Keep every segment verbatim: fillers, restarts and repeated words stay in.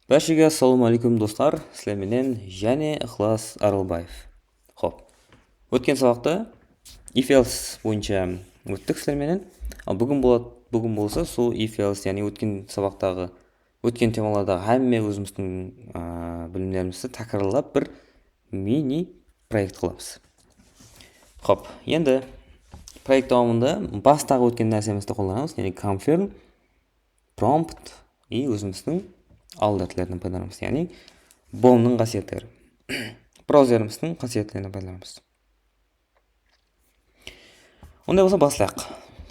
Bárshege assalamu aleykum, doslar. Sizler menen jáne Iqlas Aralbaev. Xop. Ótken sabaqta if else boyınsha óttik sizler menen. Al búgin bolat, búgin bolsa sol if else, yaǵnıy ótken sabaqtaǵı, ótken temalardaǵı hámme ózimizdiń, a, bilimlerimizdi tákirarlap bir mini proekt qılamız. Xop, endi proekt dawamında bastaǵı ótken nársemizdi qollanamız, yaǵnıy confirm, prompt i ózimizdiń aldatlerden paydalanamız, yaǵnıy bomnıń qásiyetleri. Brauzerimizdiń qásiyetlerinen paydalanamız. Onday bolsa baslayıq.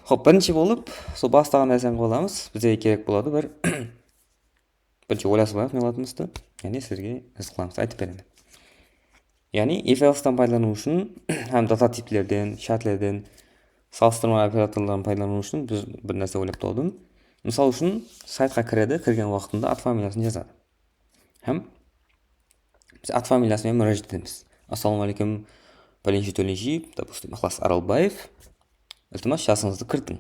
Xop, birinshi bolıp sol bastaǵı nárseni qılamız. Bizge kerek boladı bir birinshi oylasıp alayıq ne alatınımızdı. Yaǵnıy sizlerge nárse qılamız, aytıp beremen. Yaǵnıy if else-tan paydalanıw ushın hám data tiplerden, shártlerden, salıstırma operatorların paydalanıw ushın biz bir nárse oylap taptım. Mısal ushın, saytqa kiredi, kirgen waqtında at familiyasın jazadı. Hám biz at familiyası menen múrájat etemiz. Assalamu aleykum, pálenshe-tólenshe, допустим, Iqlas Aralbaev. Iltimas, jasıńızdı kiritiń.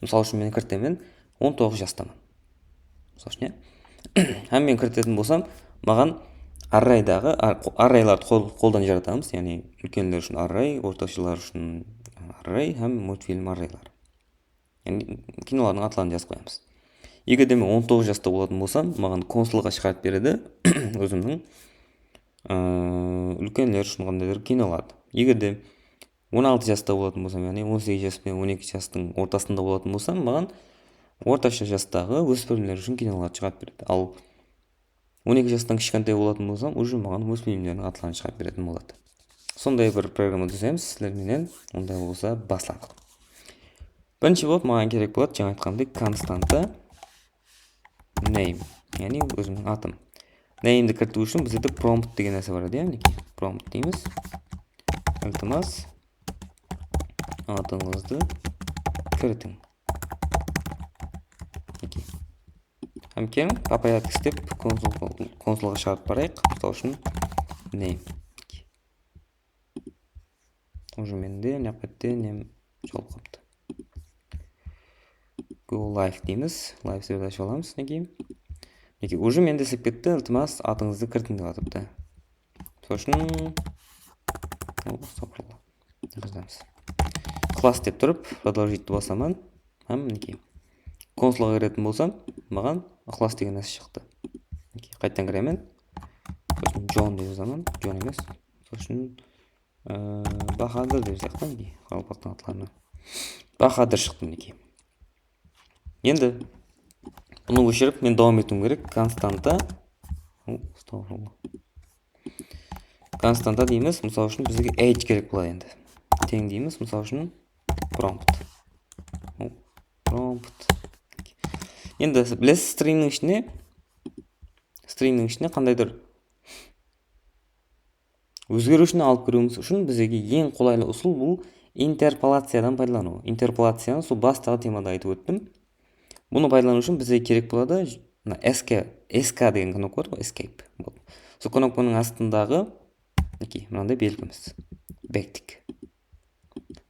Mısal ushın, men kiritemen, on toǵız jastaman. Mısal ushın, ya. Hám men kiritetin bolsam, maǵan arraydaǵı, ar-, arraylardı qol-, qoldan jaratamız, yaǵnıy úlkenler ushın array, ortashalar ushın array hám multfilm arrayları. Yaǵnıy kinolardıń atların jazıp qoyamız. Eger de men on toǵız jasta bolatın bolsam, maǵan konsolǵa shıǵarıp beredi ózimniń, ıı, úlkenler ushın qandaydur kinolardı. Eger de on altı jasta bolatın bolsam, yaǵnıy on segiz jas penen on eki jastıń ortasında bolatın bolsam, maǵan ortasha jastaǵı óspirimler ushın kinolardı shıǵarıp beredi. Al, on eki jastan kishkentay bolatın bolsam, уже maǵan multfilmlerdiń atların shıǵarıp beretin boladı. Sonday bir programma dúzemiz sizler menen, onday bolsa basladıq. Birinshi bolıp maǵan kerek boladı, jańa aytqanımday, konstanta name, yaǵnıy ózimniń atım. Name'di kiritiw ushın bizde prompt degen nárse bar edi, ya, minekey, prompt deymiz. Iltimas, atıńızdı kiritiń. Minekey. Hám keliń, попорядке islep, konsol, konsolǵa shıǵarıp barayıq. Mısal ushın, name. Уже mende, mına jaqta nem jawıp qaptı. Go live deymiz. Live serverdi ashıp alamız, minekey. Minekey, уже mende islep ketti, iltimas, atıńızdı kiritiń dep atırıptı. Sol ushın, o, astagfirullah. Jazamız. Iqlas dep turıp, продолжить-ti basaman. Hám minekey. Konsolǵa kiretin bolsam, maǵan Iqlas degen nárse shıqtı. Minekey, qaytadan kiremen. Sosin John dep jazaman. John emes. Sosin, ıı, Bahadır dep jazayıq ta, minekey, qaraqalpaqtıń atlarına. Bahadır shıqtı, minekey. Endi bunı óshirip, men dawam etiwim kerek. Konstanta. O, astagfirullah. Konstanta deymiz, mısal ushın, bizge age kerek boladı endi. Teń deymiz, mısal ushın, prompt. O, prompt. Endi bilesiz, stringniń ishine, stringniń ishine qandaydur ózgeriwshini alıp kiriwimiz ushın bizlerge eń qolaylı usıl bul interpolaciyadan paydalanıw. Interpolaciyanı sol bastaǵı temada aytıp óttim. Bunı paydalanıw ushın bizlerge kerek boladı mına S K, S K degen knopka bar ǵoy, escape. Sol knopkanıń astındaǵı, minekey, mınanday belgimiz. Backtick.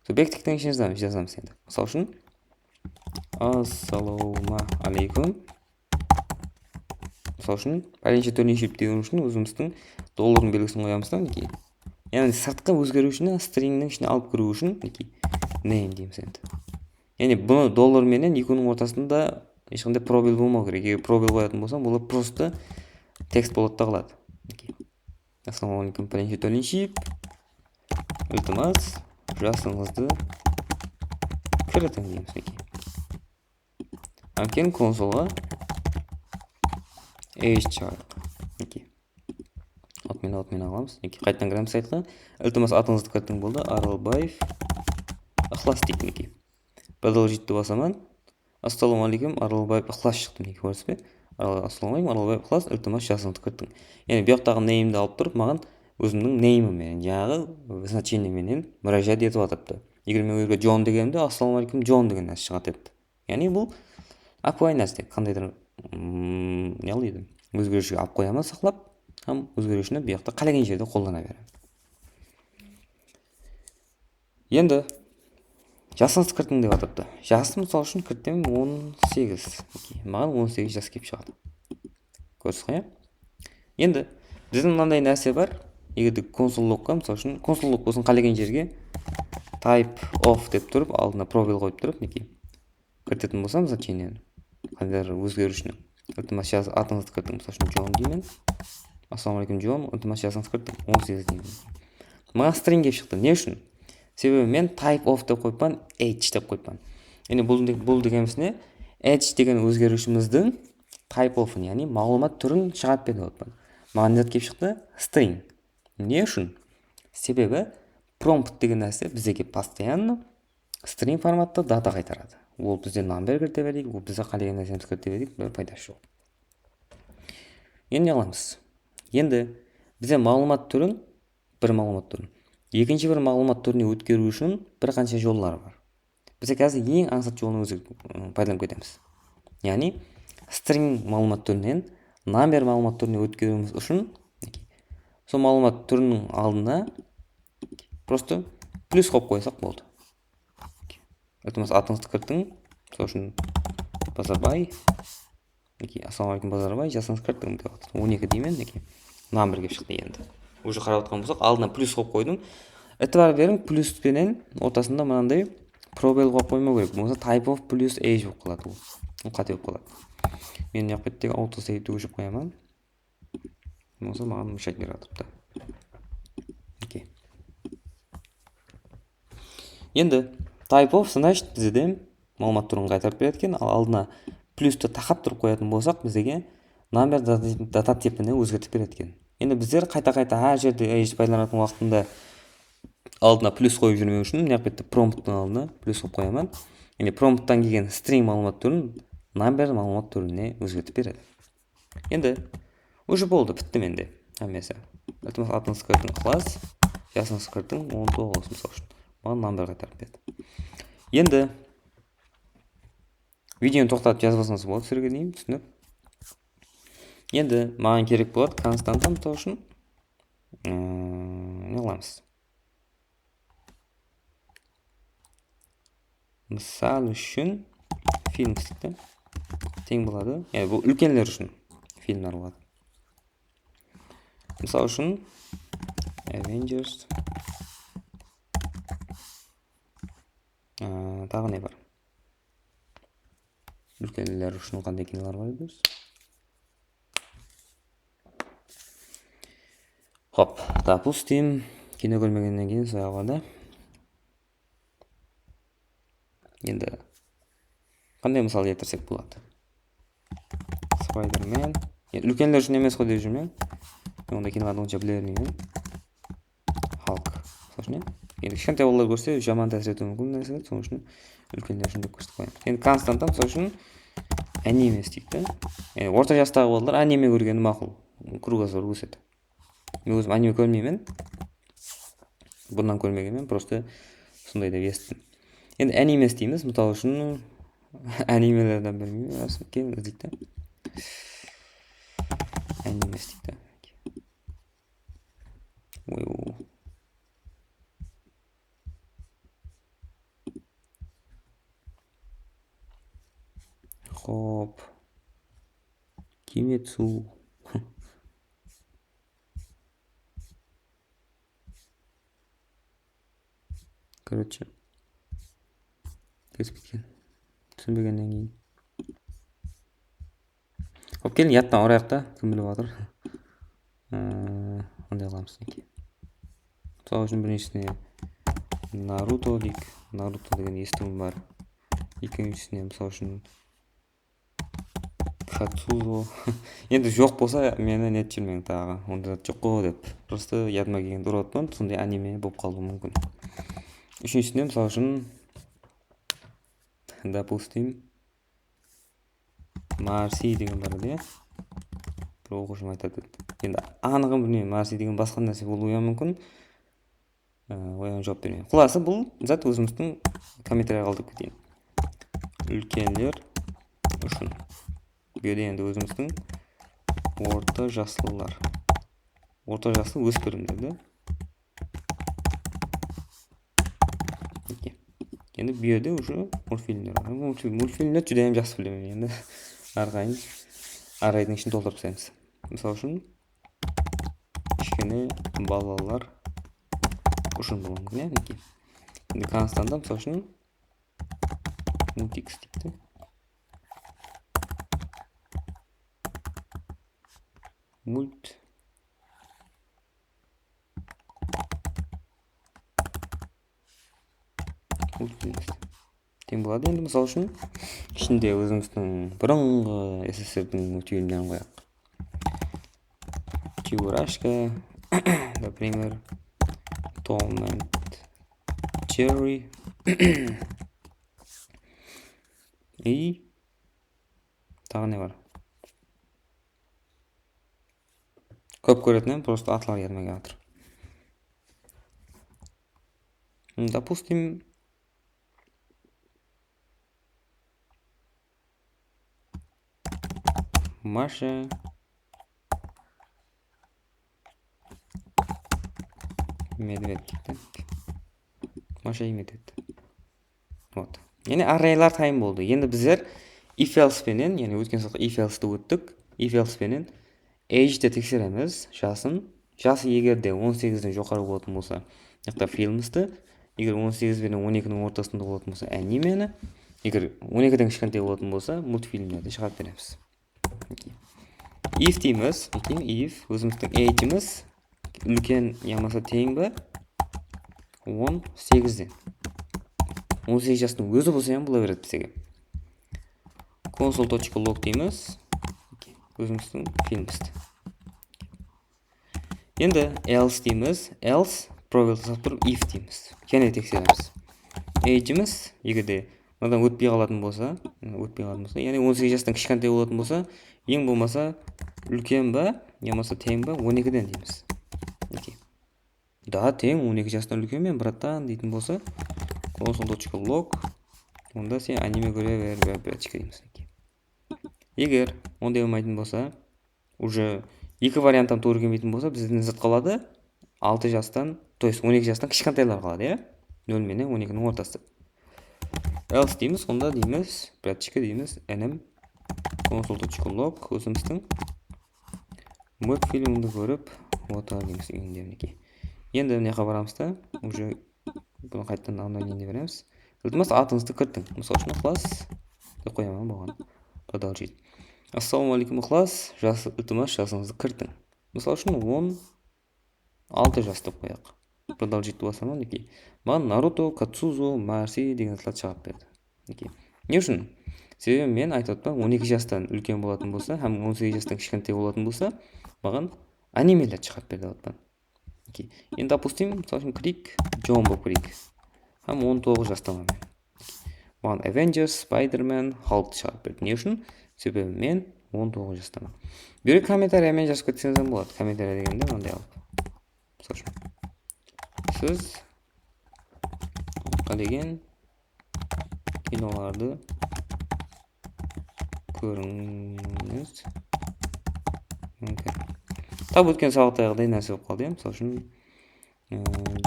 Sol backticktiń ishine jazamız, jazamız endi. Mısal ushın, assalawma aleykum. Mısal ushın, pálenshe tólenshe degen ushın ózimizdiń dollardıń belgisin qoyamız da, minekey. Yaǵnıy sırtqı ózgeriwshini stringniń ishine alıp kiriw ushın, minekey, name deymiz endi. Yaǵnıy bunı dollar menen ekewiniń ortasında hesh qanday probel bolmaw kerek. Eger probel qoyatın bolsam, olar prosta tekst boladı da qaladı. Minekey. Assalamu aleykum, pálenshe tólenshe. Iltimas, jasıńızdı kiritiń deymiz, minekey. Hám keyin konsolǵa age shıǵardıq. Minekey. Admin, admin alamız. Minekey, qaytadan kiremiz saytqa. Iltimas, atıńızdı kiritiń, boldı. Aralbaev Iqlas deyik, minekey. Продолжить-ti basaman. Assalawma aleykum, Aralbaev Iqlas shıqtı, minekey, kóresiz be? Aral-, assalawma aleykum, Aralbaev Iqlas, iltimas, jasıńızdı kiritiń. Yaǵnıy, buyaqtaǵı name'di alıp turıp, maǵan ózimniń name'im menen, jańaǵı, ıı, значение menen múrájat etip atırıptı. Eger men ózge John degenimde, assalawma aleykum, John degen nárse shıǵadı edi. Yaǵnıy, bul ápiwayı nárse, qandaydur, mm, ne deydi, ózgeriwshige alıp qoyaman saqlap, hám ózgeriwshini buyaqta qálegen jerde qollana beremen. Endi jasıńızdı kiritiń dep atırıptı. Jasım, mısal ushın, kiritemen on segiz. Minekey, maǵan on segiz jas kelip shıǵadı. Kóresiz ǵoy, ya? Endi biziń mınanday nárse bar. Eger de konsollıq, mısal ushın, konsollıq bolsın qálegen jerge type of dep turıp, aldına probel qoyıp turıp, minekey, kiritetin bolsam, значениени, qandaydur ózgeriwshini. Iltimas, jaz-, atıńızdı kiritiń, mısal ushın, Jon deymen. Assalawma aleykum, Jon, iltimas, jasıńızdı kiritiń, on segiz deymen. Maǵan string kelip shıqtı. Ne ushın? Sebebi men type of dep qoyıppan, age dep qoyıppan. Yaǵnıy bul de-, bul degenimiz ne? Age degen ózgeriwshimizdiń type ofın, yaǵnıy maǵlıwmat túrin shıǵarıp berip atırman. Maǵan ne zat kelip shıqtı? String. Ne ushın? Sebebi prompt degen nárse bizlerge постоянно string formatta data qaytaradı. Ol bizde number kirite bereyik, ol bizde qálegen nársemizdi kirite bereyik, bir paydası joq. Endi ne qılamız? Endi bizde maǵlıwmat túrin, bir maǵlıwmat túrin ekinshi bir maǵlıwmat túrine ótkeriw ushın bir qansha jollar bar. Biz házir eń ańsat jolın ózi, ı, paydalanıp ketemiz. Yaǵnıy string maǵlıwmat túrinen number maǵlıwmat túrine ótkeriwimiz ushın sol maǵlıwmat túriniń aldına просто plyus qoyıp qoysaq boldı. Iltimas, atıńızdı kiritiń. Sol ushın Bazarbay. Minekey, assalawma aleykum, Bazarbay, jasıńızdı kiritiń dep atır. On eki deymen, minekey. Number kelip shıqtı endi. Уже qarap atırǵan bolsaq, aldına plyus qoyıp qoydım. Itibar beriń, plyus penen ortasında mınanday probel qoyıp qoymaw kerek. Bolmasa type of plyus age bolıp qaladı ol. Ol qáte bolıp qaladı. Men mına jaqqa tek auto save'ti óshirip qoyaman. Bolsa maǵan mıshayt berip atırıptı. Okey. Endi type of, значит, bizde maǵlıwmat túrin qaytarıp beredi eken, al aldına plyustı taqap turıp qoyatın bolsaq, bizlerge number data, data tipini ózgertip beredi eken. Endi bizler qayta-qayta hár jerde age paydalanatın waqtında aldına plyus qoyıp júrmew ushın mına jaqta prompttıń aldına plyus qoyıp qoyaman. Yaǵnıy prompttan kelgen string maǵlıwmat túrin number maǵlıwmat túrine ózgertip beredi. Endi уже boldı, pitti mende hámmesi. Iltimas, atıńızdı kiritiń, Iqlas, jasıńızdı kiritiń, on toǵız, mısal ushın. Maǵan number qaytarıp berdi. Endi videonı toqtatıp jazıp alsańız boladı, sizlerge deyin, túsinip. Endi maǵan kerek boladı konstanta, mısal ushın, ıı, ne qılamız? Mısal ushın, film isleydi. Teń boladı. Yaǵnıy, bul úlkenler ushın filmler boladı. Mısal ushın, Avengers. Aa, taǵı ne bar? Úlkenler ushın qanday kinolar bar edi ózi? Hop, допустим, kino kórmegennen keyin soyaǵı da. Endi qanday mısal keltirsek boladı? Spider-Man. Endi úlkenler ushın emes ǵoy dep júrmen. Men onday kinolardı onsha bile bermeymen. Hulk. Sol ushın, endi kishkentay balalar kórse, jaman tásir etiwi múmkin nárse, sonıń ushın úlkenler ushın dep kórsetip qoyamız. Endi konstanta, mısal ushın, anime isteyik te. Yaǵnıy orta jastaǵı balalar anime kórgeni maqul. Krugozor ósedi. Men ózim anime kórmeymen. Burınnan kórmegenmen, просто sonday dep esittim. Endi anime isteymiz, mısal ushın animelerden bilmeymen, keyin izleyik te. Anime isteyik te. Oy, o. Hop. Kimetsu. Короче, kesip ketken. Túsinbegennen keyin. Hop, keliń, yadtan urayıq ta, kim bilip atır. Ee, qanday qılamız eken? Mısal ushın, birinshisine Naruto deyik. Naruto degen esitiwim bar. Ekinshisine, mısal ushın, Katsuzo. Endi joq bolsa, meni netip júrmeń taǵı. Onda zat joq ǵo dep. Просто yadıma kelgende urıp atırman, sonday anime bolıp qalıwı múmkin. Úshinshisine, mısal ushın, допустим, Marsi degen bar edi, ya. Bir oqıwshım aytadı edi. Endi anıǵın bilmeymen, Marsi degen basqa nárse bolıwı múmkin. Ee, oyaǵın juwap bermeymen. Qullası, bul zat ózimizdiń kommentariyge qaldırıp keteyin. Úlkenler ushın. Bu jerde endi ózimizdiń orta jaslılar. Orta jaslı óspirimler de. Okey. Endi bu jerde уже multfilmler bar. Multfil-, multfilmler júdá hám jaqsı bilemen endi. Arqayın. arraydıń ishin toltırıp taslaymız. Mısal ushın, kishkene balalar ushın bolıwı múmkin, ya, minekey. Endi konstanta, mısal ushın, int x deyik te. Mult. Mult deymiz. Teń boladı. Endi, mısal ushın, ishinde ózimizdiń burınǵı S S R-diń múltfilmlerin qoyaq. Churashka, например, Tom and Jerry. И taǵı ne bar? Kóp kóretin, prosto atları yadıma kelmey atır. Допустим, Masha Medved deyik te. Masha и Medved. Вот. Yaǵnıy arraylar tayın boldı. Endi bizler if else penen, yaǵnıy ótken sabaqta if else-ti óttik. If else penen age-ti tekseremiz, jasın. Jası eger de on segizden joqarı bolatuǵın bolsa, mına jaqta filmsti, eger on segiz benen on ekiniń ortasında bolatuǵın bolsa, animeni, eger on ekiden kishkentay bolatuǵın bolsa, multfilmlerdi shıǵarıp beremiz. If deymiz, if ózimizdiń age-imiz úlken yamasa teń be on segizden. On segiz jastıń ózi bolsa ham bola beredi bizge. Console точка log deymiz. Ózimizdiń filmimizdi. Endi else deymiz, else, probel taslap turıp if deymiz. Jáne tekseremiz. Age-imiz, eger de mınadan ótpey qalatuǵın bolsa, ótpey qalatuǵın bolsa, yaǵnıy on segiz jastan kishkentay bolatuǵın bolsa, eń bolmasa úlken ba, yamasa teń ba on ekiden deymiz. Okey. Daa teń, on eki jastan úlkenmen, bratan deytin bolsa, console точка log, onda sen anime kóre ber, ber, ber, deymiz. Eger onday bolmaytın bolsa, уже eki varianttan tuwrı kelmeytin bolsa, bizden zıt qaladı, altı jastan, то есть on eki jastan kishkentaylar qaladı, ya? Nol menen on ekiniń ortası. Else deymiz, onda deymiz, bratishka deymiz, inim, console точка log, ózimizdiń multfilmdi kórip otır deymiz úyinde, minekey. Endi mına jaqqa baramız da, уже bunı qaytadan обновление beremiz. Iltimas, atıńızdı kiritiń. Mısal ushın, Iqlas dep qoyaman, bolǵan. Продолжить. Assalamu aleykum, Iqlas. Jas, iltimas, jasıńızdı kiritiń. Mısal ushın, on altı jas dep qoyaq. Продолжить basaman, minekey. Maǵan Naruto, Katsuzo, Marsi degen zatlar shıǵarıp berdi. Okey. Ne ushın? Sebebi men aytıp atırman, on eki jastan úlken bolatuǵın bolsa hám on segiz jastan kishkentay bolatuǵın bolsa, maǵan animeler shıǵarıp ber dep atırman. Okey. Endi, допустим, mısal ushın, kireyik, Jon bolıp kireyik. Hám on toǵız jastaman men. Maǵan Avengers, Spider-Man, Hulk shıǵarıp berdi. Ne ushın? Sebebi men on toǵız jastaman. Bu jerge kommentariya menen jazıp ketseńiz hám boladı. Kommentariya degende mınday alıp. Mısal ushın, siz qálegen kinolardı kórińiz múmkin. Tap ótken sabaqtaǵıday nárse bolıp qaldı, ya. Mısal ushın, e,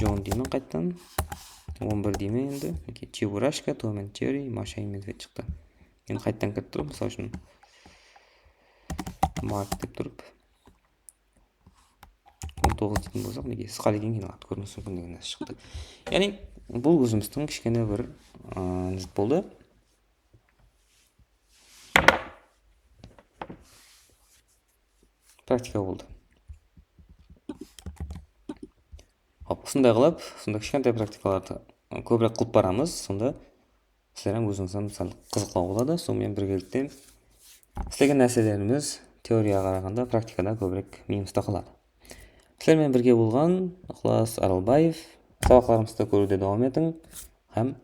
Jon deymen qaytadan. On bir deymen endi. Okey, Cheburashka, Tom and Jerry, Masha и Medved shıqtı. Endi qaytadan kirip turıp, mısal ushın, Mark dep turıp, on toǵız deytin bolsaq, minekey, siz qálegen kinolardı kórińiz múmkin degen nárse shıqtı. Yaǵnıy, bul ózimizdiń kishkene bir, ıı, jut boldı. Praktika boldı. Hop, usınday qılıp, usınday kishkentay praktikalardı kóbirek qılıp baramız. Sonda sizler hám ózińiz hám sál qızıqlaw boladı. Sonıń menen birgelikte islegen nárselerimiz teoriyaǵa qaraǵanda praktikada kóbirek miyimizde qaladı. Sizler menen birge bolǵan Iqlas Aralbaev. Sabaqlarımızdı kóriwde dawam etiń hám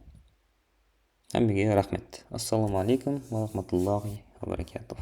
hámmege raxmet. Assalamu aleykum wa rahmatullahi wa barakatuh.